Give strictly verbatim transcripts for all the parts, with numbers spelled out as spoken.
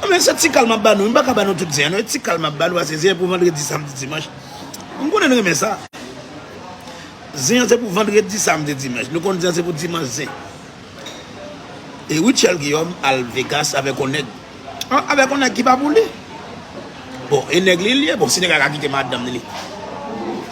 Non, men se ti kal m ap ba nou. M pa ka ba nou tout zen an, non. E ti kal m ap ba nou, paske zen an pou vandredi, samdi, dimanch. M konnen nou renmen sa. Zen an se pou vandredi, samdi, dimanch. Nou konn zen an se pou dimanch zen. E Rutshelle Guillaume al Vegas avèk yon nèg. An, avèk yon nèg ki pa pou li. Bon, e nèg li l ye. Bon, si nèg la ka kite madanm li.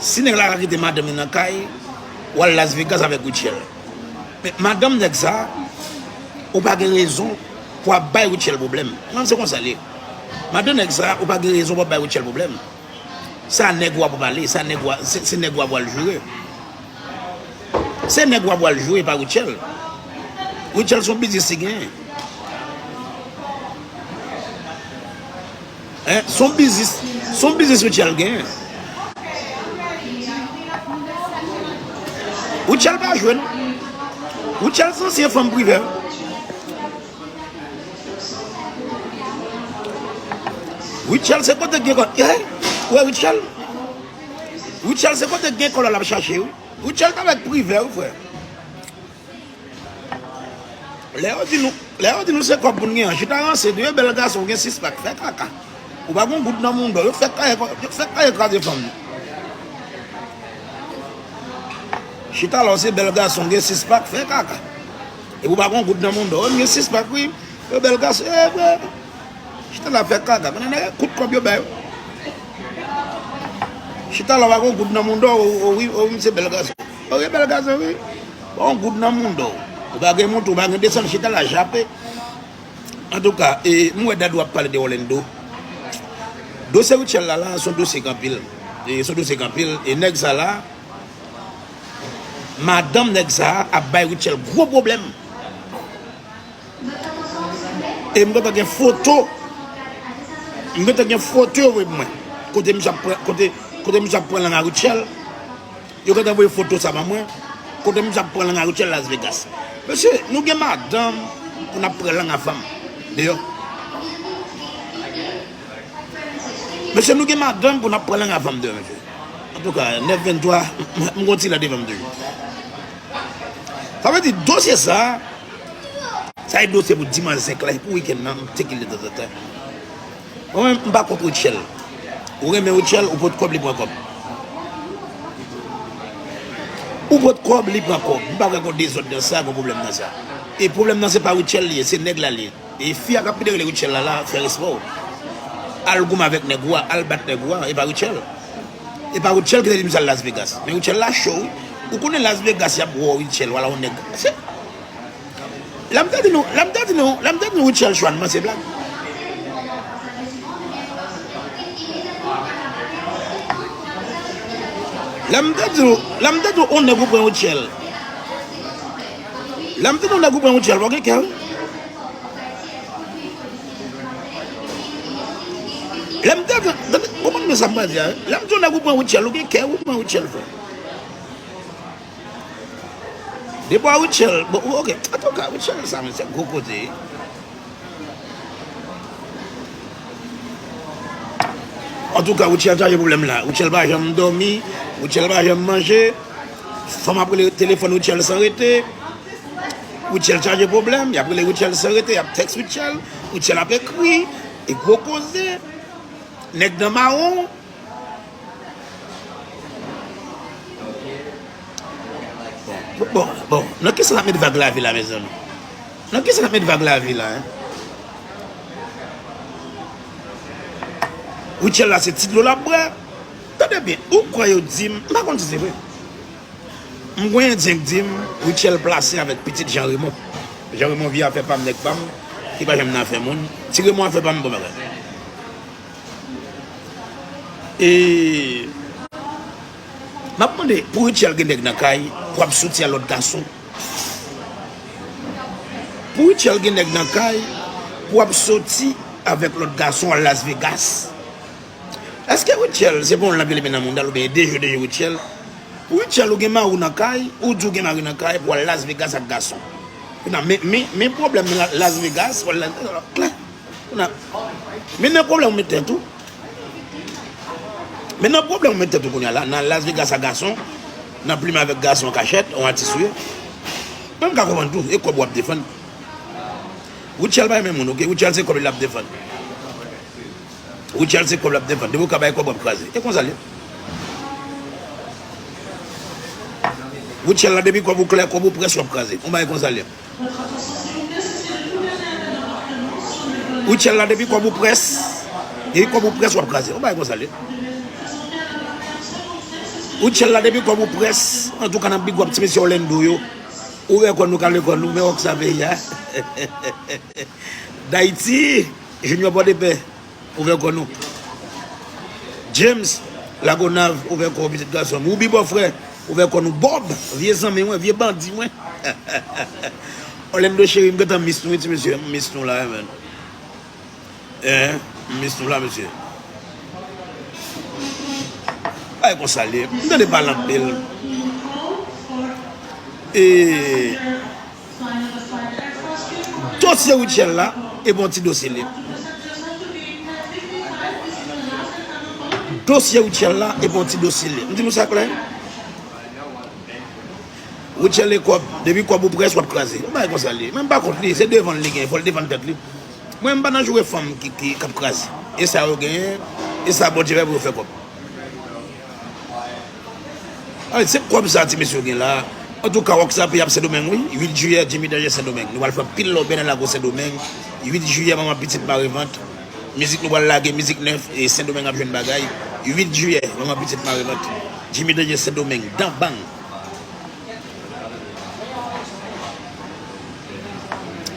Si nèg la ka kite madanm li nan kay, w al Las Vegas avèk Rutshelle. Men madanm nèg sa, ou pa gen rezon pou ap bay Rutshelle pwoblèm. Mwen, se konsa l ye. Madanm nèg sa, ou pa gen rezon pou ap bay Rutshelle pwoblèm. Sa nèg ou a pou pale, sa nèg ou a, se, se nèg ou a pou al joure. Se nèg ou a pou al joure, pa Rutshelle. Rutshelle se yon biznis li genyen. Hein? Se yon biznis, se yon biznis Rutshelle genyen. Rutshelle pa jwe, non. Rutshelle se ansyen fanm Privè. Rutshelle se kote gen kòb. Eh, wè Rutshelle. Rutshelle se kote gen kòb la l ap chache, wi. Rutshelle t avèk Privè, wi, frè. Lè yo di nou, lè yo di nou se kòb pou n gen an, chita ranse, de bèl gason, gen sis pak, fè kaka. Ou pa gon goud nan mouda w, yo fè kay, yo fè kay kraze fanm. Chita la, w se bèl gason, gen sis pak, fè kaka. Epi w pa gon goud nan mouda w, gen sis pak, wi. Yo bèl gason, e, frè. Chita la fè kaka. Konnen nèg kout kòb yo bay. Chita la w pa gon goud nan mouda w, o, o, wi, o, wi, m se bèl gason. O, wi, bèl gason, wi. Pa gon goud nan mouda w. Ou pa gen monte, ou pa gen desann, chita la jape. Antouka, e, m wè Dadou ap pale de Orlando. Dosye Rutshelle la, la, se yon dosye k anpil. E, se yon dosye k anpil. E nèg sa la, madanm nèg sa ap bay Rutshelle gwo pwoblèm. E m gentan gen foto. M gentan gen foto yo voye pou mwen. Kote misye ap pran, kote, kote misye ap pran lang a Rutshelle. Yo gentan voye foto sa ban mwen. Kote misye ap pran lang a Rutshelle Las Vegas. Mesye, nou gen madanm pou n ap pran lang a fanm deyò. Mesye, nou gen madanm pou n ap pran lang a fanm deyò, mesye. Antouka, nèf venntwa, m, m, m gon ti lè devan m toujou. Sa vle di, dosye sa, sa e dosye pou dimanch senk la, e pou wikenn nan, m tcheke l tanzantan. Mwen menm, m pa kont Rutshelle. Ou renmen Rutshelle, ou pot kòb, li pran kòb. Ou pot kòb, li pran kòb. M pa kwè gon dezòd nan sa, gon pwoblèm nan sa. E pwoblèm nan se pa Rutshelle li ye, se nèg la li ye. E fi a k ap pede rele Rutshelle la, la, fè respè w. Al goumen avèk nèg ou a, al bat nèg ou a, e pa Rutshelle. E pa Rutshelle ki te di m sa l Las Vegas. Men Rutshelle la cho, wi. Ou konnen Las Vegas, y ap wè w Rutshelle, w al wè yon nèg. Se, lè m te di nou, lè m te di nou, lè m te di nou Rutshelle cho a, n panse blag. Lè m te di nou, lè m te di nou, yon nèg ou pran Rutshelle. Lè m di nou nèg ou pran Rutshelle, ou gen kè, wi. Lè m di, tande, konprann byen sa m pral di a, wi. Lè m di yon nèg ou pran Rutshelle, ou gen kè, ou pran Rutshelle, frè. Depi w a Rutshelle, bon, ok, antouka, Rutshelle sa, men se gwo koze. Antouka, Rutshelle chaje pwoblèm la. Rutshelle pa janm dòmi, Rutshelle pa janm manje. Fanm ap rele telefòn Rutshelle san rete. Rutshelle chaje pwoblèm, y ap rele Rutshelle san rete, y ap tèks Rutshelle. Rutshelle ap ekri, e gwo koze. Nèg nan mawon. Bon, bon, bon, nan kisa n ap met vag lavi la, mezanmi? Nan kisa n ap met vag lavi la, en? Rutshelle la se ti dlo l ap bwè. Tande byen, ou kwè yo di m, m pa konn si se vre. M gon endyen k di m, Rutshelle plase avèk pitit Jean Raymond. Jean Raymond vye afè pa m, nèg pa m, ki pa janm nan afè moun. Ti Raymond afè pa m, bon bagay. E m ap mande, pou Rutshelle gen nèg nan kay, pou ap soti a lòt gason. Pou Rutshelle gen nèg nan kay, pou ap soti avèk lòt gason al Las Vegas. Èske Rutshelle se pou yon lanp yo limen nan mouda l oubyen de jou, de jou Rutshelle? Pou Rutshelle ou gen mari w nan kay, ou di w gen mari nan kay, pou al Las Vegas ak gason. Kounye a, men, men, men pwoblèm nan Las Vegas, w al Las, klè. Kounye a, men nan pwoblèm ou met tèt ou. Men nan pwoblèm ou met tèt ou kounye a la, nan Las Vegas ak gason, nan plimen avèk gason an kachèt, yon atis ou ye. Mwen m ka konprann tou, e kòb w ap defann. Rutshelle pa renmen moun, ok? Rutshelle se kòb li l ap defann. Rutshelle se kòb l ap defann. Depi w ka bay kòb, w ap kraze. E konsa l ye. Rutshelle la, depi kòb ou klè, kòb ou près, w ap kraze. On bagay konsa l ye. Rutshelle la, depi kòb ou près, depi kòb ou près, w ap kraze. On bagay konsa l ye. Rutshelle la, depi kòb ou près, antouka, n ap big up ti mesye Orlando yo. Ouvè kò nou, kale kò nou, men wòk sa peyi a. Dayiti, Junior Pòdepè. Ouvè kò nou. James, Lagonav, ouvè kò w, pitit gason m. Woubi, bòfrè, ouvè kò nou. Bob, vye zanmi mwen, vye bandi mwen. Orlando cheri, m gentan miss nou, wi, ti mesye, m miss nou la, wi, man. Hein, m miss nou la, mesye. Ay, konsa l ye. M tande pale anpil. E Dosye Rutshelle la, e bon ti dosye li. Dosye Rutshelle la, e bon ti dosye li. M di nou sa klè. Rutshelle e kòb, depi kòb ou près, w ap kraze. Yon bagay konsa li ye. Mwen, m pa kont li, se devan l li gen, fò l defann tèt li. Mwen, m pa nan joure fanm ki, ki, k ap kraze. E sa yo genyen, e sa Bondye fè pou yo fè kòb. Ay, se kòb sa ti mesye yo gen la. Antouka, wòk sa peyi ap Sendomeng, wi. Uit jiyè, Jimmy Danje Sendomeng. Nou pral fè anpil lòbèy nan lago Sendomeng. Uit jiyè, manman pitit Marevant. Mizik nou pral lage, mizik nèf, e Sendomeng ap jwenn bagay. Uit jiyè, manman pitit Marevant. Jimmy Danje Sendomeng, dan bang.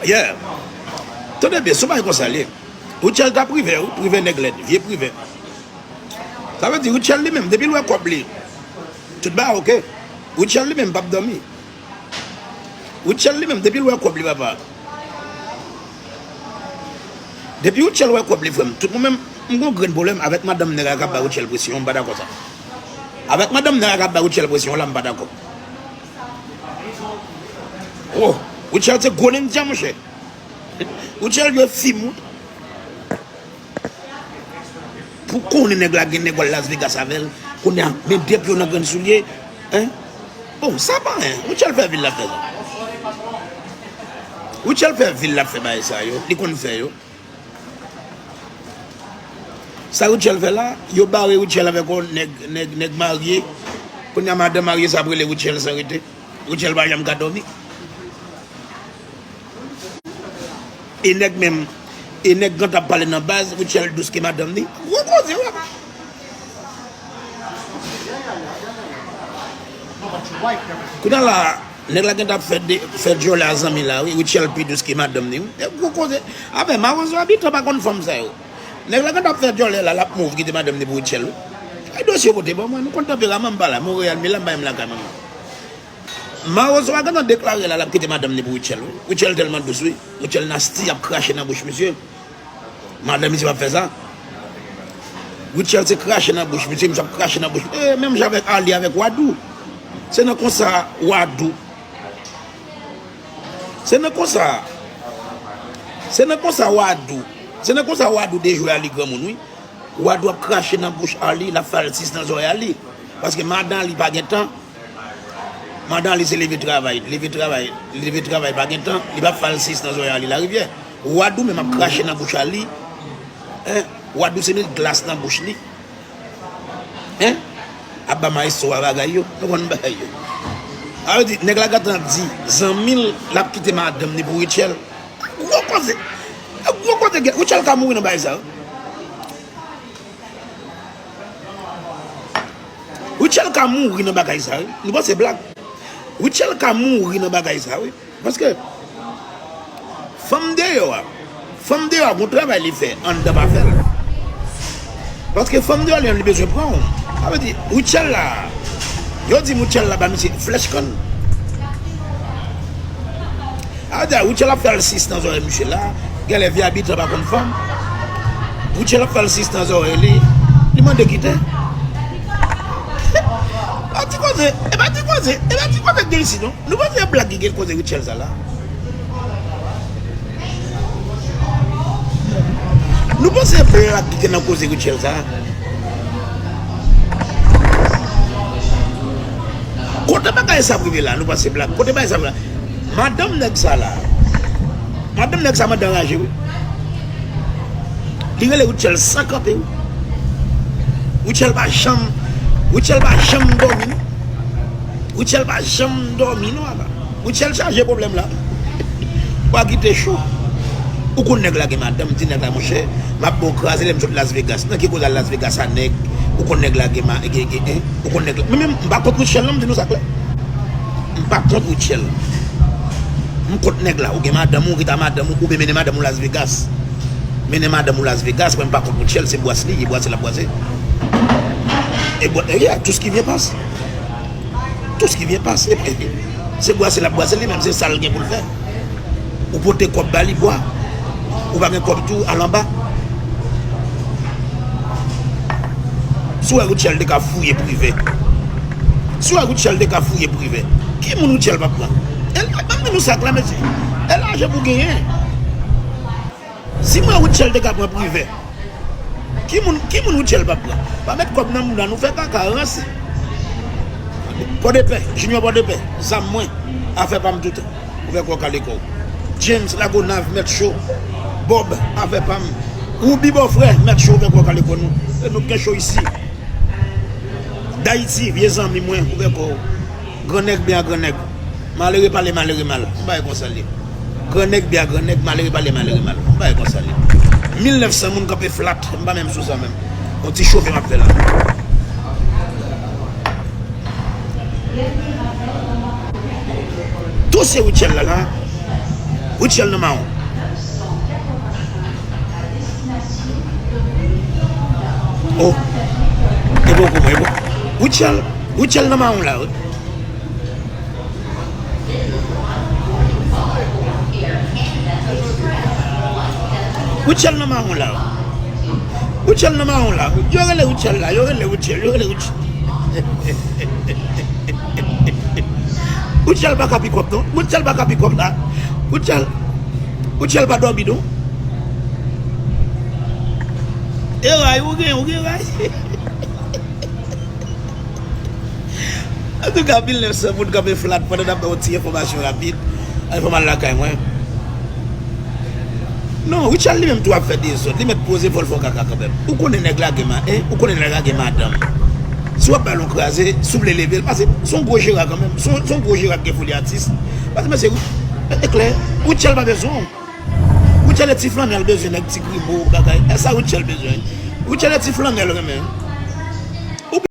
Yeah. Tande byen, se yon bagay konsa l ye. Rutshelle ta privè, wi, privè nèg lèd, vye privè. Sa vle di, Rutshelle li menm, depi l wè kòb li, tout bagay oke. Rutshelle li menm p ap dòmi. Rutshelle li menm, depi l wè kòb li, papa. Depi Rutshelle wè kòb li, frè m, tout mwen menm, m gon grenn pwoblèm avèk madanm nèg la k ap bay Rutshelle presyon, m pa dakò sa. Avèk madanm nèg la k ap bay Rutshelle presyon la, m pa dakò. Oh, Rutshelle se gwo nendja, monchè. Rutshelle jwe fim, wi. Pou konnen nèg la gen nèg w al Las Vegas avè l, kounye a, men de pye w nan grenn soulye, hein? Bon, sa pa anyen. Rutshelle fè vi l, l ap fè sa. Rutshelle fè vi l, l ap fè bagay sa yo. Li konn fè yo. Sa Rutshelle fè la, yo bare Rutshelle avèk yon nèg, nèg, nèg marye. Kounye a, madanm marye sa ap rele Rutshelle san rete. Rutshelle pa janm ka dòmi. E nèg menm, e nèg gentan ap pale nan baz, Rutshelle dous ke madanm li. Gwo koze, wi. Kounye a la, nèg la gentan ap fè de, fè djòlè a zanmi la, wi. Rutshelle pi dous ke madanm li, wi. E gwo koze. Afè, mawozo abitan pa konn fanm sa yo. Nèg la gentan ap fè djòlè la, l ap move kite madanm li pou Rutshelle, wi. Ay, dosye pote ban mwen, nou konn tanperaman m pa la. Monreyal, m la, m bay m lakay manman. Mawozo a gentan deklare la, l ap kite madanm li pou Rutshelle, wi. Rutshelle tèlman dous, wi. Rutshelle nasty, ap krache nan bouch misye. Madanm misye p ap fè sa. Rutshelle se krache nan bouch misye, misye ap krache nan bouch. E, menm jan avèk Arly avèk Wadou. Se nan konsa Wadou. Se nan konsa. Se nan konsa Wadou. Se nan konsa Wadou dejwe Arly granmoun, wi. Wadou ap krache nan bouch Arly, l ap fè al sis nan zòrèy Arly. Paske madan Arly pa gen tan. Madan Arly se leve travay, leve travay, leve travay pa gen tan, li p ap fè al sis nan zòrèy Arly Larivière. Wadou menm ap krache nan bouch Arly. Hein? Wadou se met glas nan bouch li. Hein? Ap ba maestro a bagay yo. Nou konn bagay yo. A vle di, nèg la gentan di, zanmi l, l ap kite madanm li pou Rutshelle. Gwo koze. Gwo koze, Rutshelle ka mouri nan bagay sa yo. Rutshelle ka mouri nan bagay sa, wi. Nou panse blag. Rutshelle ka mouri nan bagay sa, wi. Paske fanm deyò a, fanm deyò a gon travay li fè, anndan pa fè l. Paske fanm deyò li menm li bezwen pran w. Sa vle di, Rutshelle la, yo di Rutshelle la ba misye flèch kann. Sa vle di, Rutshelle ap fè al sis nan zòrèy misye la, genlè vye abitan pa konn fanm. Rutshelle ap fè al sis nan zòrèy li, li mande kite. Pa ti koze, e pa ti koze, e pa ti koze k gen isit non. Nou panse se blag ki gen koze Rutshelle sa la? Nou panse se blag ki gen nan koze Rutshelle sa? Kote bagay sa ap rive la? Nou panse se blag? Kote bagay sa ap rive la? Madanm nèg sa la. Madanm nèg sa mande anraje, wi. Li rele Rutshelle san kanpe wi. Rutshelle pa janm, Rutshelle pa janm dòmi non. Rutshelle pa janm dòmi non papa. Rutshelle chaje pwoblèm la. Pa kite cho. Ou konn nèg la gen madanm, di nèg la monchè, m ap ba w kraze lè m sot Las Vegas. Nan ki koz al Las Vegas a nèg? Ou konn nèg la gen ma gen gen en? Ou konn nèg la. Mwen menm m pa kont Rutshelle non, m di nou sa klè. M pa kont Rutshelle. M kont nèg la. Ou gen madanm ou, ou rete a madanm ou, oubyen mennen madanm ou Las Vegas. Mennen madanm ou Las Vegas, mwen m pa kont Rutshelle, se bwase li ye, bwase l ap bwase. E bwa, e yeah, tout ce qui vient passe. Tout ce qui vient passe. Se bwase l ap bwase li menm, se sa l gen pou l fè. Ou pote kòb ba li bwa. Ou pa gen kòb tou, al anba. Si w wè Rutshelle te ka fouye Privè. Si w wè Rutshelle te ka fouye Privè. Ki moun Rutshelle p ap pran? E, ban m di nou sa klè, mesye. E lajan pou genyen. Si m wè Rutshelle te ka pran Privè, ki moun, ki moun Rutshelle p ap pran? Pa met kòb nan mouda nou, fè kaka, ranse. Pòdepè, Junior Pòdepè, zam mwen, afè pa m toutan. Ouvè kò w, kale kò w. James Lagonav, mèt cho. Bob, afè pa m. Woubi bòfrè, mèt cho, ouvè kò w, kale kò nou. E nou k gen cho isi. Dayiti, vye zanmi mwen, ouvè kò w. Grannèg byen a grannèg. Malere pale malere mal. Yon bagay konsa l ye. Grannèg byen a grannèg, malere pale malere mal. Yon bagay konsa l ye. Mil nèf san moun kanpe flat, m pa menm sou sa menm. Yon ti chofe m ap fè la. Tou se Rutshelle la la. Rutshelle nan mawon. Oh. E bon kouman, e bon. Rutshelle, Rutshelle nan mawon la wi. Rutshelle nan mawon la. Rutshelle nan mawon la. Yo rele Rutshelle la. Yo rele Rutshelle. Yo rele Rutshelle. Rutshelle pa ka pikòp non. Rutshelle pa ka pikòp la. Rutshelle, Rutshelle pa dòmi non. E ray, ou gen, ou gen ray. Antouka, mil nèf san moun kanpe flat pandan n ap ba w ti enfòmasyon rapid. Ann fè m al lakay mwen. Non, Rutshelle li menm tou ap fè dezòd. Li mèt poze fò l fè w kaka kanmenm. Ou konnen nèg la gen ma, en? Ou konnen nèg la gen madanm. Si w ap ba l yon kraze, si w vle leve l, paske se yon gwo jera kanmenm. Se yon, se yon gwo jera k gen foli atis. Paske mesye, e klè, Rutshelle pa bezwen w. Rutshelle e ti flannèl bezwen nèg ti grimo, bagay. E sa Rutshelle bezwen. Rutshelle e ti flannèl renmen.